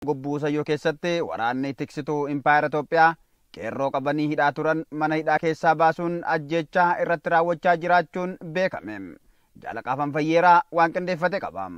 Gobbuu Sayyoo keessatti waraanni tiksituu Impaayera Itoophiyaa qeerroo qabanii hidhaa turan mana hidhaa keessaa baasuun ajjeechaa irratti raawwachaa jiraachuun beekame. Jaalaqaafan Fayyeeraa waan qindeeffate qaba.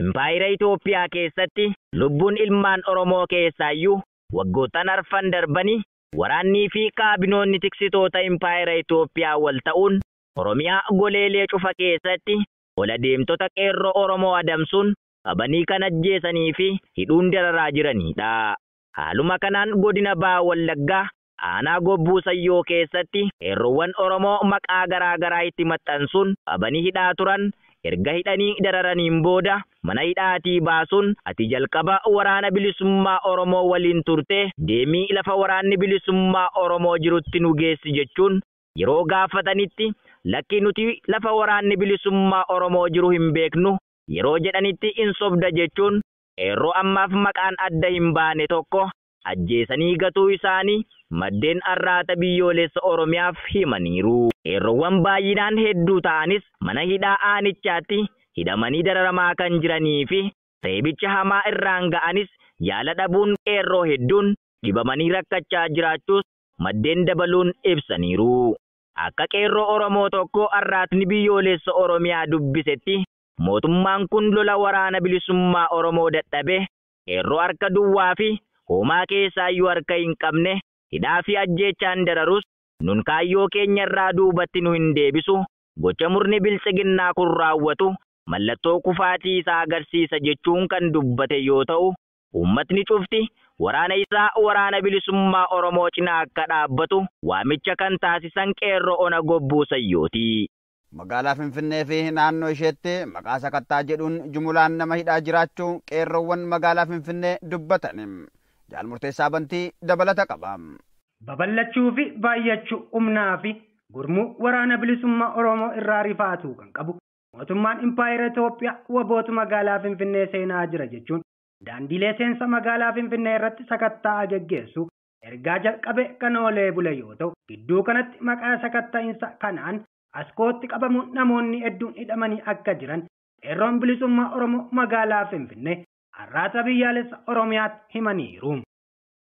Impaayera Itoophiyaa keessatti lubbuun ilmaan Oromoo keessaayyuu waggoottan arfan darbanii waraannii fi kaabinoonni tiksitoota Impaayera Itoophiyaa wal ta'uun Oromiyaa goleelee cufa keessatti ola deemtota qeerroo Oromoo adamsuun qabanii kan ajjeesanii fi hidhuun dararaa jiranidha. Haaluma kanaan godina Baha Wallaggaa aanaa Gobbuu Sayyoo keessatti qeerroowwan Oromoo maqaa garaa garaa itti maxxansuun qabanii hidhaa turan erga hidhanii dararaniin booda mana hidhaatii baasuun ati jalqaba waraana bilisummaa Oromoo waliin turte deemii lafa waraanni bilisummaa Oromoo jirutti nu geessi jechuun yeroo gaafatanitti lakki nuti lafa waraanni bilisummaa Oromoo jiru hin beeknu yeroo jedhanitti in sobda jechuun qeerroo ammaaf maqaan adda hin baane tokko ajjeesanii gatuu isaanii maddeen arraata biyyoolessa Oromiyaaf himaniiru. Qeerroowwan baay'inaan hedduu ta'anis mana hidhaa aanichaatti hidhamanii dararamaa kan jiranii fi reebicha hamaa irraan ga'anis yaala dhabuun qeerroo hedduun dhibamanii rakkachaa jiraachuus maddeen dabaluun ibsaniiru. Akka qeerroo Oromoo tokko arraatni biyyoolessa Oromiyaa dubbisetti mootummaan kun lola waraana bilisummaa Oromoo dadhabe qeerroo harka duwwaa fi homaa keessaayyuu harka hin qabne hidhaa fi ajjeechaan dararus nun kaayyoo keenya irraa duubatti nu hin deebisu gocha murni biltsiginnaa kun raawwatu mallattoo kufaatii isaa agarsiisa jechuun kan dubbate yoo ta'u uummatni cufti waraana isaa waraana bilisummaa Oromoo cinaa akka dhaabbatu waamicha kan taasisan qeerroo ona Gobbuu Sayyooti. Magaalaa Finfinnee fi naannoo isheetti maqaa sakattaa jedhuun jumulaan nama hidhaa jiraachuu qeerroowwan magaalaa Finfinnee dubbatan. Jaal Murteessaa Bantii dabalata qaba. Babal'achuu fi baay'achuu humnaa fi gurmuu waraana bilisummaa Oromoo irraa rifaatuu kan qabu mootummaan Impaayera Itoophiyaa wabootu magaalaa Finfinnee seenaa jira jechuun daandiilee seensa magaalaa Finfinnee irratti sakatta'aa geggeessu ergaa jalqabe kan oolee bule yoo ta'u gidduu kanatti maqaa sakatta'iinsa kanaan askootti qabamuun namoonni hedduun hidhamanii akka jiran qeerroon bilisummaa Oromoo magaalaa Finfinnee arraata biyyaalessa Oromiyaatti himaniiru.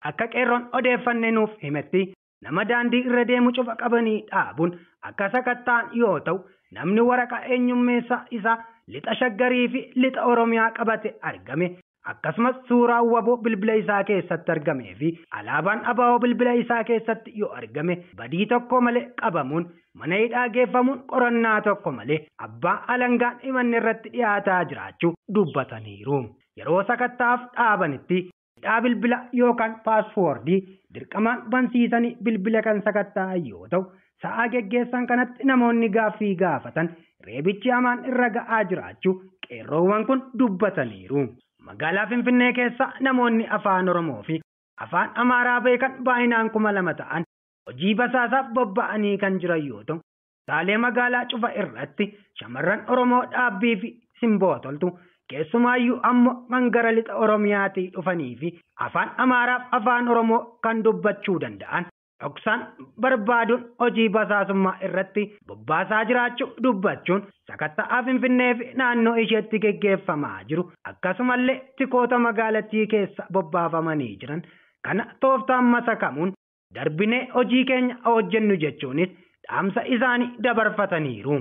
Akka qeerroon odeeffannee nuuf himetti nama daandii irra deemu cufa qabanii dhaabuun akka sakatta'an yoo ta'u namni waraqaa eenyummeessaa isaa lixa shaggarii fi lixa Oromiyaa qabate argame akkasumas suuraan waboo bilbila isaa keessatti argamee fi alaabaan abaaboo bilbila isaa keessatti yoo argame badii tokko malee qabamuun mana hidhaa geeffamuun qorannaa tokko malee abbaa alangaan himanni irratti dhiyaataa jiraachuu dubbataniiru. Yeroo sakattaaf dhaabanitti hidhaa bilbila yookaan paaspoortii dirqamaan bansiisanii bilbila kan sakatta'an yoo ta'u sa'aa geggeessan kanatti namoonni gaaffii gaafatan reebichi hamaan irra ga'aa jiraachuu qeerroowwan kun dubbataniiru. Magaalaa Finfinnee keessa namoonni afaan Oromoo fi afaan Amaaraa beekan baay'inaan 2000 ta'an hojii basaasaaf bobba'anii kan jiran yoo ta'u kutaalee magaalaa cufa irratti shamarran Oromoo dhaabbii fi simboo toltu keessumaayyuu ammoo kan gara lixa Oromiyaatii dhufanii fi afaan Amaaraaf afaan Oromoo kan dubbachuu danda'an dhoksaan barbaaduun hojii basaasummaa irratti bobbaasaa jiraachuu dubbachuun sakatta'aa Finfinnee fi naannoo isheetti geggeeffamaa jiru akkasumallee tikoota magaalattii keessa bobbaafamanii jiran kana tooftaan masakamuun darbinee hojii keenya hojjennu jechuunis dhaamsa isaanii dabarfataniiru.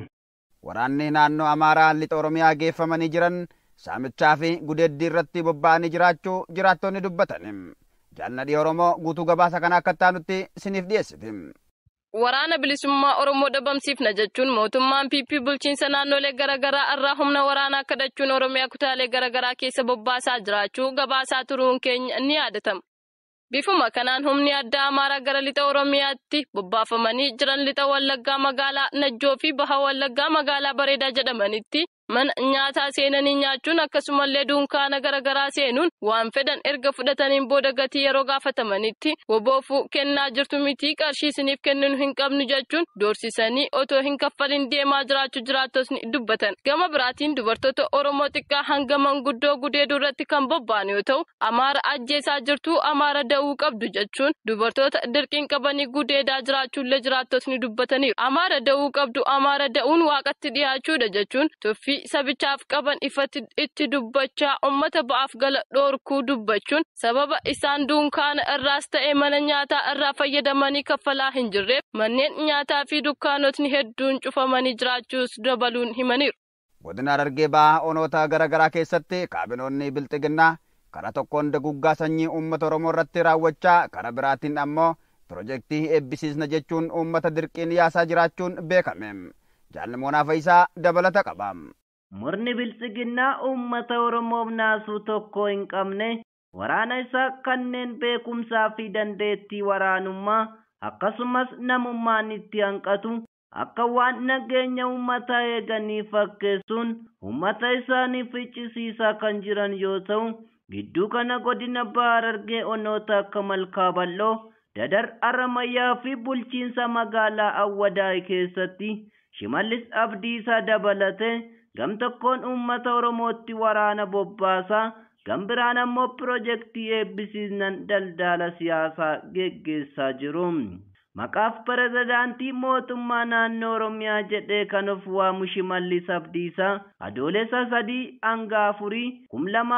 Waraanni naannoo Amaaraa lixa Oromiyaa geeffamanii jiran saamichaa fi gudeeddii irratti bobba'anii jiraachuu jiraattonni dubbatan. Jaalladhii Oromoo guutuu gabaasa kana akka taanutti isiniif dhiyeessiti. Waraana bilisummaa Oromoo dhabamsiifna jechuun mootummaan PP bulchiinsa naannolee garaagaraa irraa humna waraanaa kadhachuun Oromiyaa kutaalee garaagaraa keessa bobbaasaa jiraachuu gabaasaa turuun keenya ni yaadatama. Bifuma kanaan humni addaa Amaaraa gara lixa Oromiyaatti bobbaafamanii jiran lixa Wallaggaa magaalaa Najjoo fi Baha Wallaggaa magaalaa Bareedaa jedhamanitti mana nyaataa seenanii nyaachuun akkasumallee dunkaana garaagaraa seenuun waan fedhan erga fudhataniin booda gatii yeroo gaafatamanitti woboofuu kennaa jirtu miti qarshii isiniif kenninu hin qabnu jechuun doorsisanii otoo hin kaffalin deemaa jiraachuu jiraattotni dubbatan. Gama biraatiin dubartoota Oromoo xiqqaa hanga manguddoo gudeeduu irratti kan bobba'an yoo ta'u Amaara ajjeesaa jirtu Amaara da'uu qabdu jechuun dubartoota dirqiin qabanii gudeedaa jiraachuullee jiraattotni dubbataniiru. Amaara da'uu qabdu Amaara da'uun waaqatti dhiyaachuudha jechuun tuffii sabichaaf qaban ifatti itti dubbachaa uummata ba'aaf gala dhoorkuu dubbachuun sababa isaan dunkaana irraas ta'e mana nyaataa irraa fayyadamanii kaffalaa hin jirreef manneen nyaataa fi dukkaanotni hedduun cufamanii jiraachuus dabaluun himaniiru. Godina Harargee Bahaa onoota garaa garaa keessatti kaabinoonni Bilxiginnaa karaa tokkoon duguggaa sanyii uummata Oromoo irratti raawwachaa karaa biraatiin ammoo pirojektii eebbisiisna jechuun uummata dirqiin yaasaa jiraachuun beekame. Jaalmoonaa Faayisaa dabalata qaba. Murni Bilxiginnaa uummata Oromoof naasuu tokko hin qabne waraana isaa kanneen beekumsaa fi dandeettii waraanummaa akkasumas namummaan itti hanqatu akka waan nageenya uummataa eeganii fakkeessuun uummata isaanii ficcisiisaa kan jiran yoo ta'u, gidduu kana godina Bahaa Harargee onoota akka Malkaa Bal'oo, Dadar Aramayyaa fi bulchiinsa magaalaa Awwadaay keessatti Shimallis Abdiisaa dabalatee gam tokkoon uummata Oromootti waraana bobbaasaa, gam biraan ammoo pirojektii eebbisiisnan daldala siyaasaa geggeessaa jiru. Maqaaf pirezidaantii mootummaa naannoo Oromiyaa jedhee kan of waamu Shimallis Abdiisaa Adoolessa 3 hanga 4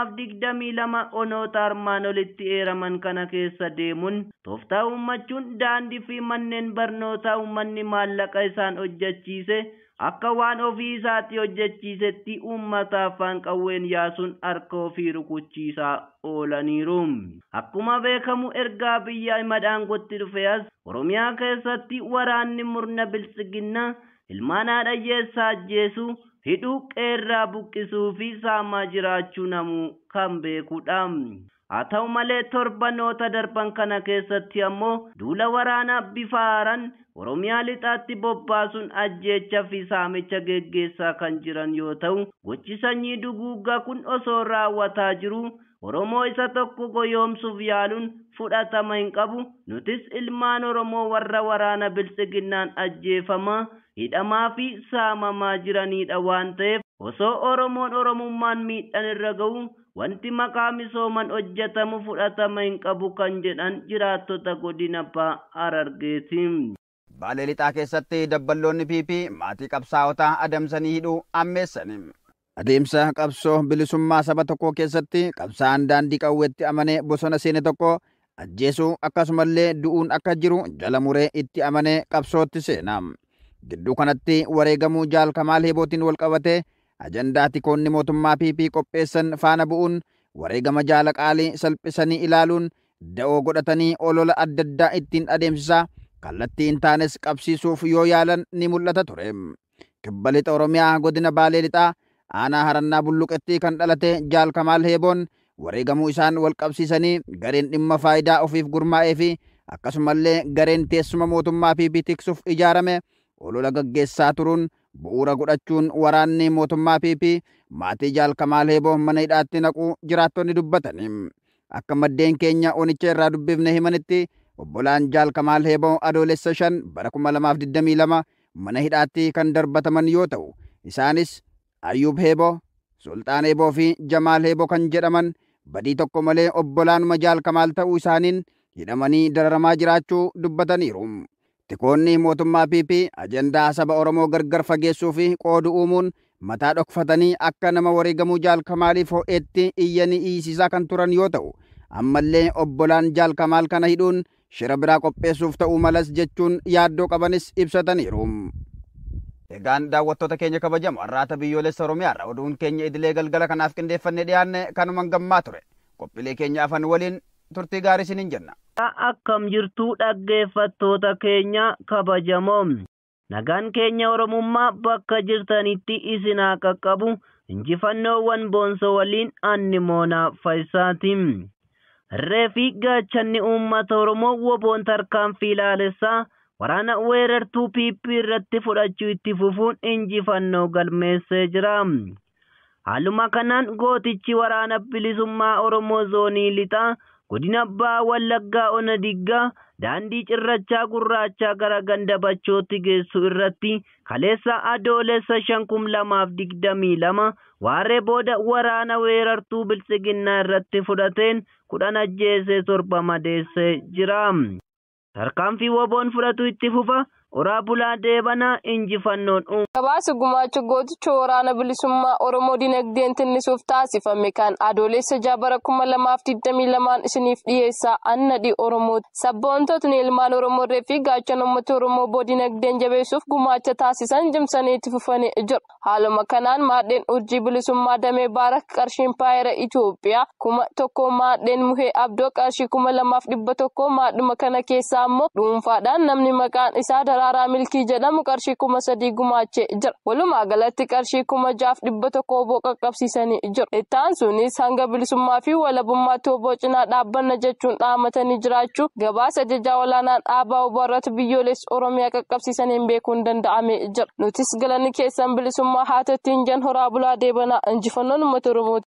2022 onoota armaan olitti eeraman kana keessa deemuun tooftaa uummachuun daandii fi manneen barnootaa uummanni maallaqa isaan hojjechiise akka waan ofii isaatti hojjechiisetti uummata afaan qawween yaasuun harka ofii rukuchiisaa oolaniiru. Akkuma beekamu ergaa biyya madhaangotti dhufe as Oromiyaa keessatti waraanni murna Bilxiginnaa ilmaan haadha hiyyeessaa ajjeesuu, hidhuu, qeerraa buqqisuu fi saamaa jiraachuu namuu kan beekudha. Haa ta'u malee torbanoota darban kana keessatti ammoo duula waraanaa bifa haaraan Oromiyaa lixaatti bobbaasuun ajjeecha fi saamicha geggeessaa kan jiran yoo ta'u, gochi sanyii duguuggaa kun osoo raawwataa jiru Oromoo isa tokko goyoomsuuf yaaluun fudhatama hin qabu. Nutis ilmaan Oromoo warra waraana Bilxiginnaan ajjeefamaa, hidhamaa fi saamamaa jiranidha waan ta'eef osoo Oromoon Oromummaan miidhaan irra ga'u wanti maqaa misooman hojjetamu fudhatama hin qabu kan jedhan jiraattota godina Bahaa Harargeeti. Baalee lixaa keessatti dabballoonni PP maatii qabsaa'otaa adamsanii hidhuu ammeessani. Adeemsa qabsoo bilisummaa saba tokkoo keessatti qabsaa'aan daandii qawweetti amanee bosona seene tokko ajjeesuu akkasumallee du'uun akka jiru jala muree itti amanee qabsootti seena. Gidduu kanatti wareegamuu Jaal Kamaal Heebootiin wal qabatee ajandaa tikoonni mootummaa PP qopheessan faana bu'uun wareegama jaala qaalii salphisanii ilaaluun da'oo godhatanii olola adda addaa ittiin adeemsisaa kallattii hin taanes qabsiisuuf yoo yaalan ni mul'ata ture. Kibba lixa Oromiyaa godina Baalee lixaa aanaa Harannaa Bulluqetti kan dhalate Jaal Kamaal Heeboon wareegamuu isaan wal qabsiisanii gareen dhimma faayidaa ofiif gurmaa'ee fi akkasumallee gareen teessuma mootummaa PP tiksuuf ijaarame olola gaggeessaa turuun bu'uura godhachuun waraanni mootummaa PP maatii Jaal Kamaal Heeboo mana hidhaatti naquu jiraattonni dubbatani. Akka maddeen keenya onicha irraa dubbifne himanitti obbolaan Jaal Kamaal Heeboo Adoolessa 5 bara 2022 mana hidhaatti kan darbataman yoo ta'u, isaanis Ayyub Heeboo, Sultaan Heeboo fi Jamaal Heeboo kan jedhaman badii tokko malee obbolaanuma Jaal Kamaal ta'uu isaaniin hidhamanii dararamaa jiraachuu dubbataniiru. Tikoonni mootummaa PP ajandaa saba Oromoo gargar fageessuu fi qoodu uumuun mataa dhokfatanii akka nama wareegamuu Jaal Kamaaliif ho'eetti iyyanii iyyisiisaa kan turan yoo ta'u, ammallee obbolaan Jaal Kamaal kana hidhuun shira biraa qopheessuuf ta'uu malas jechuun yaaddoo qabanis ibsataniiru. Egaan daawwattoota keenya kabajamoo har'aata biyyoolessa Oromiyaarra oduun keenya idilee galgala kanaaf qindeeffannee dhiyaanne kanumaan gammaa ture. Qophiilee keenya afan waliin turtii gaarii isiniin jenna. Akkam jirtu dhaggeeffattoota keenya kabajamoo. Nagaan keenya Oromummaa bakka jirtanitti isin haa qaqqabu. Injifannoowwan boonsoo waliin anni Moonaa Faayisaati. Irree fi gaachanni uummata Oromoo woboon tarkaanfii ilaalessaa waraana weerartuu PP irratti fudhachuu itti fufuun injifannoo galmeessee jira. Haaluma kanaan gootichi waraana bilisummaa Oromoo zoonii lixaa godina Abbaa Wallaggaa Ona Diggaa daandii cirrachaa gurraachaa gara ganda Bachootti geessu irratti kaleessa Adoolessa 5,2022 waaree booda waraana weerartuu Bilxiginnaa irratti fudhateen 10 ajjeesee 7 madeessee jira. Tarkaanfii woboon fudhatu itti fufa. Horaa bulaa deebanaa injifannoon uummata. Gabaasa gumaacha gooticha waraana bilisummaa Oromoo dinagdeen tinnisuuf taasifame kan adoolessa 6 bara 2022 isiniif dhiyeessaa Annadhi Oromoo. Sabboontotni ilmaan Oromoo fi gaachana uummata Oromoo boo dinagdeen jabeessuuf gumaacha taasisan cimsanii itti fufanii jiru. Haaluma kanaan maadheen urjii bilisummaa damee baarak qarshii impaayera Itoophiyaa 1000 maadheen muhee abdoo qarshii 2100 maadhuma kana keessaa immoo dhuunfaadhaan namni maqaan isaa Daraaraa Milkii jedhamu qarshii 3000 gumaachee jira. Walumaa galatti qarshii 6100 oboo qaqqabsiisanii jiru. Ittaan sunis hanga bilisummaa fi walabummaatti oboo cinaa dhaabbanna jechuun dhaamatanii jiraachuu gabaasa ajajaa olaanaan dhaabaa oboo irratti biyyoolessa Oromiyaa qaqqabsiisaniin beekuun danda'amee jira. Nutis galanni keessan bilisummaa haa ta'u jan horaa bulaa deebanaa injifannoon uummata Oromooti.